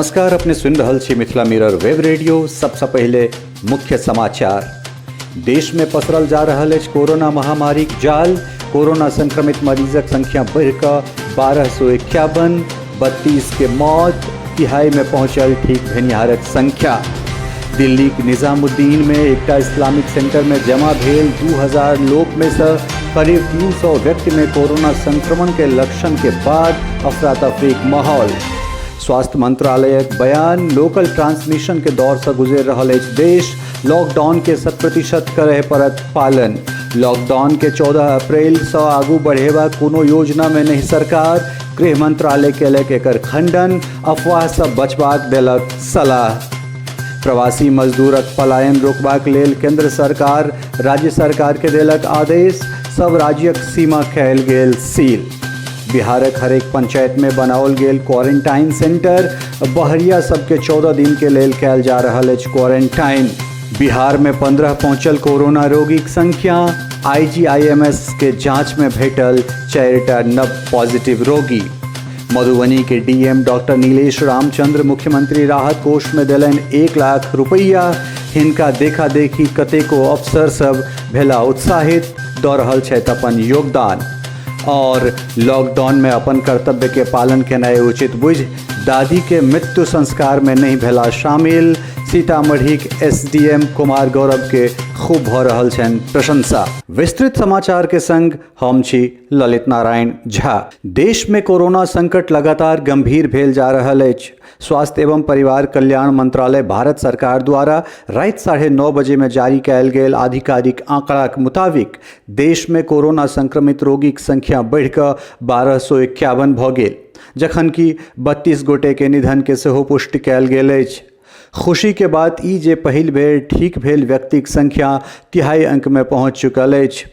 नमस्कार, अपने सुनि रहल छी मिथिला मिरर वेब रेडियो। सबसँ पहिले मुख्य समाचार। देश में पसरल जा रहल अछि कोरोना महामारीक जाल। कोरोना संक्रमित मरीजक संख्या बढ़ि कऽ 1251, 32 के मौत, तिहाई में पहुंचल ठीक भेनिहारक संख्या। दिल्लीक निजामुद्दीन में एकटा इस्लामिक सेंटर में जमा भेल 2000 लोक में से करीब 300 व्यक्ति में कोरोना संक्रमण के लक्षण के बाद अफरा तफरीक माहौल। स्वास्थ्य मंत्रालयक बयान, लोकल ट्रांसमिशन के दौर से गुजरि रहल अछि देश, लॉकडाउन के 100% करय पड़त पालन। लॉकडाउन के 14 अप्रैल से आगू बढ़ेबाक कोनो योजना में नहीं सरकार, गृह मंत्रालय केलक एकर खंडन, अफवाह से बचबाक देलक सलाह। प्रवासी मजदूरक पलायन रोकबाक लेल केंद्र सरकार राज्य सरकार के देलक आदेश, सब राज्यक सीमा कयल गेल सील। बिहारक हरेक पंचायत में बनाओल गेल क्वारंटाइन सेंटर, बहरिया सबके 14 दिन के लेल कयल जा रहल अछि क्वारंटाइन। बिहार में 15 पहुंचल कोरोना रोगीक संख्या, आईजीआईएमएस के जांच में भेटल 4टा नव पॉजिटिव रोगी। मधुबनी के डीएम डॉक्टर नीलेश रामचंद्र मुख्यमंत्री राहत कोष में देलनि 1 लाख रुपैया। हिनका देखा देखी कतेको अफसर सब भेला उत्साहित, दऽ रहल छथि अपन योगदान। और लॉकडाउन में अपन कर्तव्य के पालन केनाइ उचित बुझि दादी के मृत्यु संस्कार में नहीं भेला शामिल, सीतामढ़ीक एसडीएम कुमार गौरव के खूब भऽ रहल छनि प्रशंसा। विस्तृत समाचार के संग हम छी ललित नारायण झा। देश में कोरोना संकट लगातार गंभीर भेल जा रहल अछि। स्वास्थ्य एवं परिवार कल्याण मंत्रालय भारत सरकार द्वारा राति 9:30 बजे में जारी कयल गेल आधिकारिक आंकड़ाक मुताबिक देश में कोरोना संक्रमित रोगीक संख्या बढ़िकऽ 1251 भऽ गेल, जखन कि 32 गोटे के निधन के सेहो पुष्टि कयल गेल अछि। खुशी के बात ई जे पहिल बेर ठीक भेल व्यक्तिक संख्या तिहाई अंक में पहुंच चुकल अछि।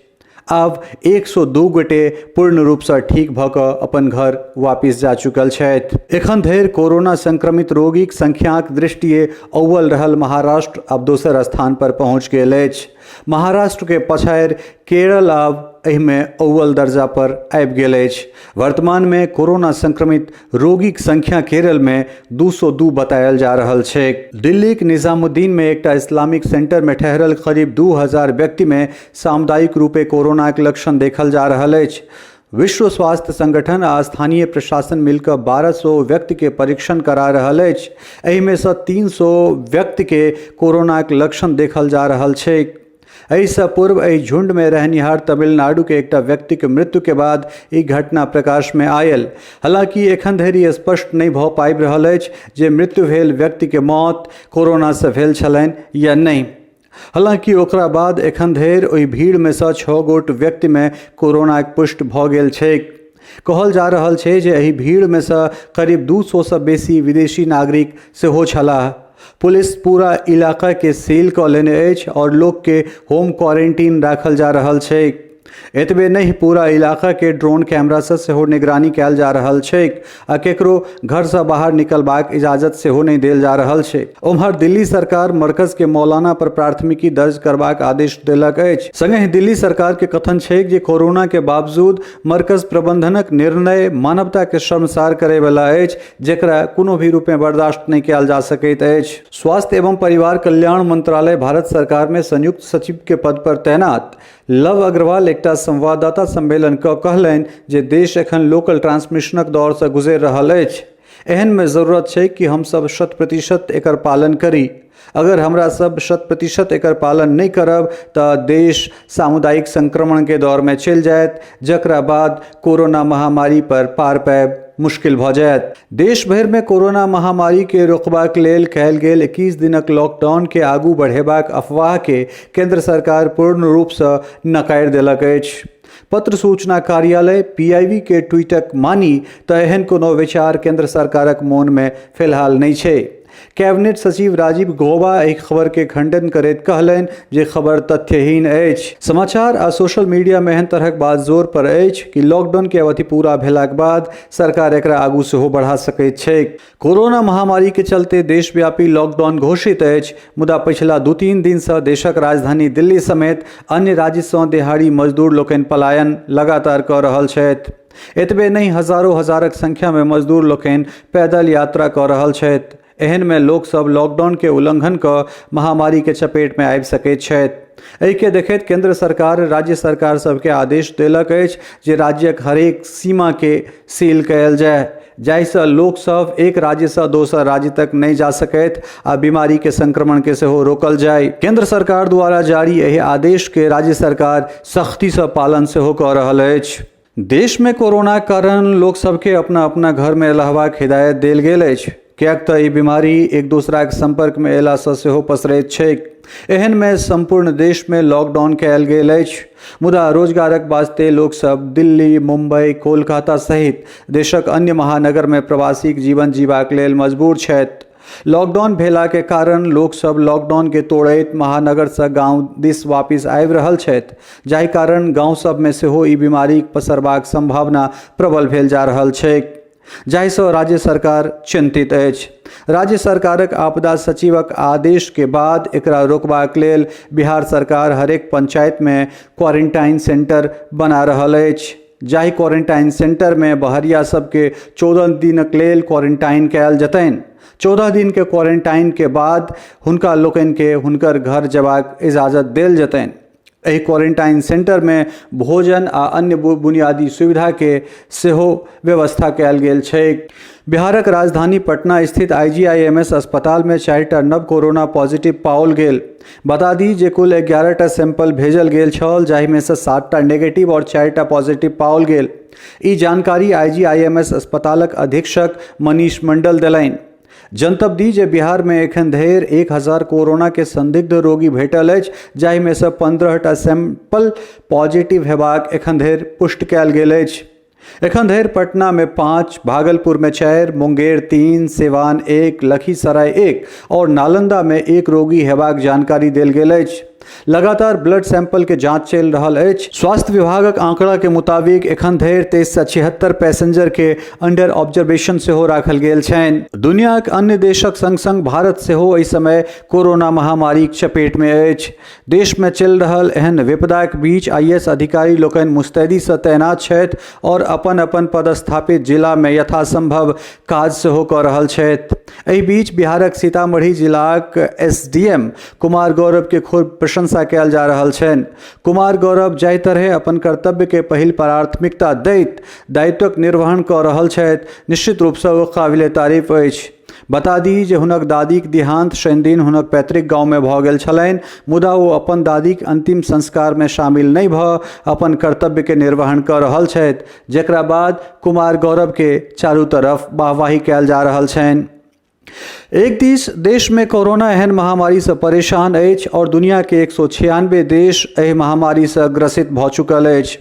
आब 102 गोटे पूर्ण रूपसँ ठीक भऽ कऽ अपन घर वापिस जा चुकल छथि। एखन धरि कोरोना संक्रमित रोगीक संख्याक दृष्टिए अव्वल रहल महाराष्ट्र आब दोसर स्थान पर पहुंच गेल अछि। महाराष्ट्र के पछाड़ि केरल आब एहिमे अव्वल दर्जा पर आबि गेल अछि। वर्तमान में कोरोना संक्रमित रोगीक संख्या केरल में 202 बतायल जा रहल छै। दिल्लीक निजामुद्दीन में एकटा इस्लामिक सेंटर में ठहरल करीब 2000 व्यक्ति में सामुदायिक रूपे कोरोनाक लक्षण देखल जा रहल अछि। विश्व स्वास्थ्य संगठन आ स्थानीय प्रशासन मिलकऽ 1200 व्यक्ति के परीक्षण करा रहल अछि। एहिमे सँ 300 व्यक्ति के कोरोनाक लक्षण देखल जा रहल छै। एहिसँ पूर्व एहि झुंड में रहनिहार तमिलनाडु के एकटा व्यक्ति के मृत्यु के बाद ई घटना प्रकाश में आयल। हालांकि एखन धरि स्पष्ट नहि भऽ पाबि रहल अछि जे मृत्यु भेल व्यक्ति के मौत कोरोना सँ भेल छलनि या नहि। हालांकि ओकरा बाद एखन धरि ओहि भीड़ में सँ 6 गोट व्यक्ति में कोरोनाक पुष्टि भऽ गेल छैक। कहल जा रहल छै जे एहि भीड़ में सँ करीब 200 सँ बेसी विदेशी नागरिक सेहो छलाह। पुलिस पूरा इलाका के सील कऽ लेने अछि और लोक के होम क्वारंटीन राखल जा रहल छैक। एतबे नहि, पूरा इलाका के ड्रोन कैमरा सँ सेहो निगरानी कयल जा रहल छैक आ केकरो घर सँ बाहर निकलबाक इजाजत सेहो नहि देल जा रहल छै। ओम्हर दिल्ली सरकार मरकज के मौलाना पर प्राथमिकी दर्ज करबाक आदेश देलक अछि। संगहि दिल्ली सरकार के कथन छैक जे कोरोना के बावजूद मरकज प्रबंधनक निर्णय मानवता के शर्मसार करय वाला अछि, जेकरा कोनो भी रूपे बर्दाश्त नहि कयल जा सकैत अछि। स्वास्थ्य एवं परिवार कल्याण मंत्रालय भारत सरकार में संयुक्त सचिव के पद पर तैनात लव अग्रवाल एकटा संवाददाता सम्मेलन कऽ कहलनि जे देश एखन लोकल ट्रांसमिशनक दौरसँ गुजरि रहल अछि। एहनमे जरूरत छै कि हम सब 100% एकर पालन करी। अगर हमरा सब 100% एकर पालन नहि करब तऽ देश सामुदायिक संक्रमणके दौरमे चलि जायत, जकरा बाद कोरोना महामारी पर पार पायब मुश्किल भऽ जायत। देश भरिमे कोरोना महामारीके रोकबाक लेल कयल गेल 21 दिनक लॉकडाउनके आगू बढ़ेबाक अफवाहके केंद्र सरकार पूर्ण रूपसँ नकारि देलक अछि। पत्र सूचना कार्यालय पीआईबी के ट्वीटक मानी तऽ एहन कोनो विचार केंद्र सरकारक मोनमे फिलहाल नहि छै। कैबिनेट सचिव राजीव गौबा एहि खबर के खंडन करैत कहलनि जे खबर तथ्यहीन अछि। समाचार आ सोशल मीडिया मे एहन तरहक बात जोर पर अछि कि लॉकडाउन के अवधि पूरा भेलाक बाद सरकार एकरा आगू सेहो बढ़ा सकैत छैक। कोरोना महामारी के चलते देशव्यापी लॉकडाउन घोषित अछि, मुदा पछिला 2-3 दिन सँ देशक राजधानी दिल्ली समेत अन्य राज्य सँ दिहाड़ी मजदूर लोकनि पलायन लगातार कऽ रहल छथि। एतबे नहि, हजारो हजारक संख्या में मजदूर लोकनि पैदल यात्रा कऽ रहल छथि। एहन में लोक सब लॉकडाउन के उल्लंघन कऽ महामारी के चपेट में आबि सकैत छथि। एहिके देखैत केंद्र सरकार राज्य सरकार सबके आदेश देलक अछि जे राज्यक हरेक सीमा के सील कयल जाय, जाहिसँ लोकसभ एक राज्यसँ दोसर राज्य तक नहि जा सकथि आ बीमारी के संक्रमण के सेहो रोकल जाय। केंद्र सरकार द्वारा जारी एहि आदेश के राज्य सरकार सख्तीसँ पालन सेहो कऽ रहल अछि। देशमे कोरोनाक कारण लोकसभके अपना अपना घरमे रहबाक हिदायत देल गेल अछि, किएक तऽ ई बीमारी एक दोसराक सम्पर्कमे अयलासँ सेहो पसरैत छैक। एहनमे सम्पूर्ण देशमे लॉकडाउन कयल गेल अछि, मुदा रोजगारक वास्ते लोकसभ दिल्ली, मुंबई, कोलकाता सहित देशक अन्य महानगरमे प्रवासीक जीवन जीबाक लेल मजबूर छथि। लॉकडाउन भेलाके कारण लोकसभ लॉकडाउनके तोड़ैत महानगरसँ गाँव दिस वापिस आबि रहल छथि, जाहि कारण गाँव सभमे सेहो ई बीमारीक पसरबाक सम्भावना प्रबल भेल जा रहल छैक, जाहिसँ राज्य सरकार चिन्तित अछि। राज्य सरकारक आपदा सचिवक आदेश के बाद एकरा रोकबाक लेल बिहार सरकार हरेक पंचायतमे क्वारेंटाइन सेंटर बना रहल अछि, जाहि क्वारेंटाइन सेंटरमे बहरिया सबके 14 दिनक लेल क्वारेंटाइन कयल जेतनि। 14 दिन के क्वारेंटाइन के बाद हुनका लोकनिके हुनकर घर जेबाक इजाजत देल जेतनि। एहि क्वारेंटाइन सेंटरमे भोजन आ अन्य बुनियादी सुविधाके सेहो व्यवस्था कयल गेल छैक। बिहारक राजधानी पटना स्थित आईजीआईएमएस अस्पतालमे 4टा नव कोरोना पॉजिटिव पाओल गेल। बता दी जे कुल 11टा सैंपल भेजल गेल छल, जाहिमे सँ 7टा नेगेटिव आओर 4टा पॉजिटिव पाओल गेल। ई जानकारी आईजीआईएमएस अस्पतालक अधीक्षक मनीष मंडल देलनि। जनतब दी जे बिहार में एखन धरि 1000 कोरोना के संदिग्ध रोगी भेटल अछि, जाहिमे सँ 15टा सैंपल पॉजिटिव हेबाक एखन धरि पुष्टि कयल गेल अछि। एखन धरि पटना में 5, भागलपुर में 4, मुंगेर 3, सिवान 1, लखीसराय 1 और नालंदा में 1 रोगी हेबाक जानकारी देल गेल अछि। लगातार ब्लड सैंपल के जांच चलि रहल अछि। स्वास्थ्य विभागक आंकड़ा के मुताबिक एखन धरि 2376 पैसेंजर के अंडर ऑब्जर्वेशन सेहो राखल गेल छनि। दुनियाक अन्य देशक संग संग भारत सेहो एहि समय कोरोना महामारीक चपेट में अछि। देश में चलि रहल एहन विपदाक बीच आईएएस अधिकारी लोकनि मुस्तैदीसँ तैनात छथि और अपन अपन पदस्थापित जिला में यथासंभव काज सेहो कऽ रहल छथि। एहि बीच बिहारक सीतामढ़ी जिलाक एसडीएम कुमार गौरव के खूब प्रशंसा कयल जा रहल छनि। कुमार गौरव जाहि तरहे अपन कर्तव्य के पहिल प्राथमिकता दैत दायित्वक निर्वहन कऽ रहल छथि, निश्चित रूपसँ ओ काबिले तारीफ अछि। बता दी जे हुनक दादीक देहांत शनिदिन हुनक पैतृक गाँवमे भऽ गेल छलनि, मुदा ओ अपन दादीक अंतिम संस्कारमे शामिल नहि भऽ अपन कर्तव्यके निर्वहन कऽ रहल छथि, जकरा बाद कुमार गौरवके चारू तरफ वाहवाही कयल जा रहल छनि। एक दिस देशमे कोरोना एहन महामारीसँ परेशान अछि आओर दुनियाके 196 देश एहि महामारीसँ ग्रसित भऽ चुकल अछि।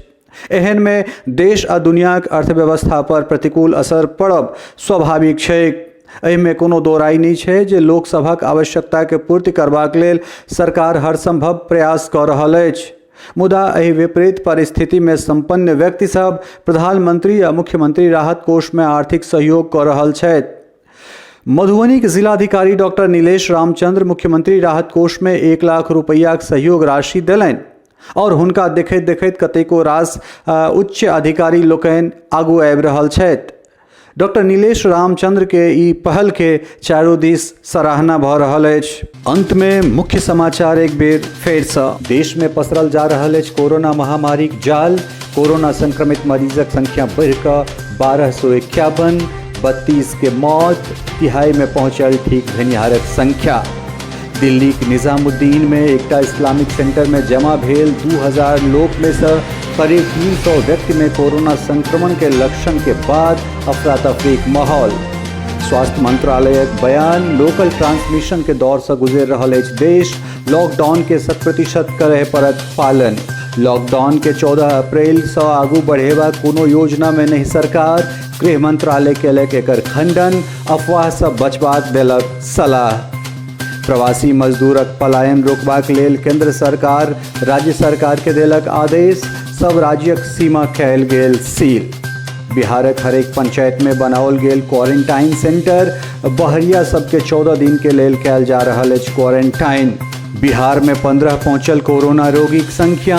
एहनमे देश आ दुनियाक अर्थव्यवस्था पर प्रतिकूल असर पड़ब स्वाभाविक छैक। एहिमे कोनो दोराइ नहि छै जे लोकसभक आवश्यकताके पूर्ति करबाक लेल सरकार हर संभव प्रयास कऽ रहल अछि, मुदा एहि विपरीत परिस्थितिमे संपन्न व्यक्ति सब प्रधानमंत्री आ मुख्यमंत्री राहत कोषमे आर्थिक सहयोग कऽ रहल छथि। मधुबनीक जिलाधिकारी डॉक्टर नीलेश रामचंद्र मुख्यमंत्री राहत कोषमे 1 लाख रुपैयाक सहयोग राशि देलनि और हुनका देखैत देखैत कतेको रास उच्च अधिकारी लोकनि आगू आबि रहल छथि। डॉक्टर नीलेश रामचंद्र के ई पहल के चारू दिस सराहना भऽ रहल अछि। अंत में मुख्य समाचार एक बेर फेरसँ। देश में पसरल जा रहल अछि कोरोना महामारीक जाल। कोरोना संक्रमित मरीजक संख्या बढ़ि कऽ 1251, 32 के मौत, तिहाई में पहुंचल ठीक भेनिहारक संख्या। दिल्लीक निजामुद्दीन में एकटा इस्लामिक सेंटर में जमा भेल 2000 लोक में से करीब 300 व्यक्ति में कोरोना संक्रमण के लक्षण के बाद अफरा तफरीक माहौल। स्वास्थ्य मंत्रालयक बयान, लोकल ट्रांसमिशन के दौर से गुजरि रहल अछि देश, लॉकडाउन के 100% करय पड़त पालन। लॉकडाउन के 14 अप्रैल से आगू बढ़ेबाक कोनो योजना में नहीं सरकार, गृह मंत्रालय केलक एकर खंडन, अफवाह से बचबाक देलक सलाह। प्रवासी मजदूरक पलायन रोकबाक लेल केंद्र सरकार राज्य सरकार के देलक आदेश, सब राज्यक सीमा कयल गेल सील। बिहारक हरेक पंचायत में बनाओल गेल क्वारेंटाइन सेंटर, बहरिया सबके 14 दिन के लेल कयल जा रहल अछि क्वारेंटाइन। बिहार में 15 पहुंचल कोरोना रोगीक संख्या,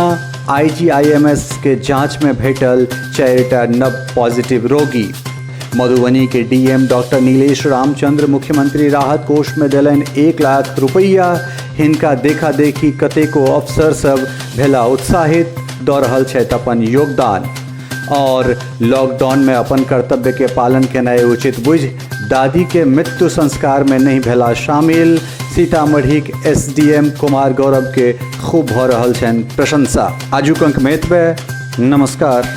आईजीआईएमएस के जांच में भेटल 4टा नव पॉजिटिव रोगी। मधुबनी के डीएम डॉक्टर नीलेश रामचंद्र मुख्यमंत्री राहत कोष में देलनि 1 लाख रुपैया। हिनका देखा देखी कतेको अफसर सब भेला उत्साहित, दऽ रहल छथि अपन योगदान। और लॉकडाउन में अपन कर्तव्य के पालन केनाइ उचित बुझि दादी के मृत्यु संस्कार में नहीं भेला शामिल। सीतामढ़ीक एसडीएम कुमार गौरव के खूब भऽ रहल छनि प्रशंसा। आजुक अंक में एतबे। नमस्कार।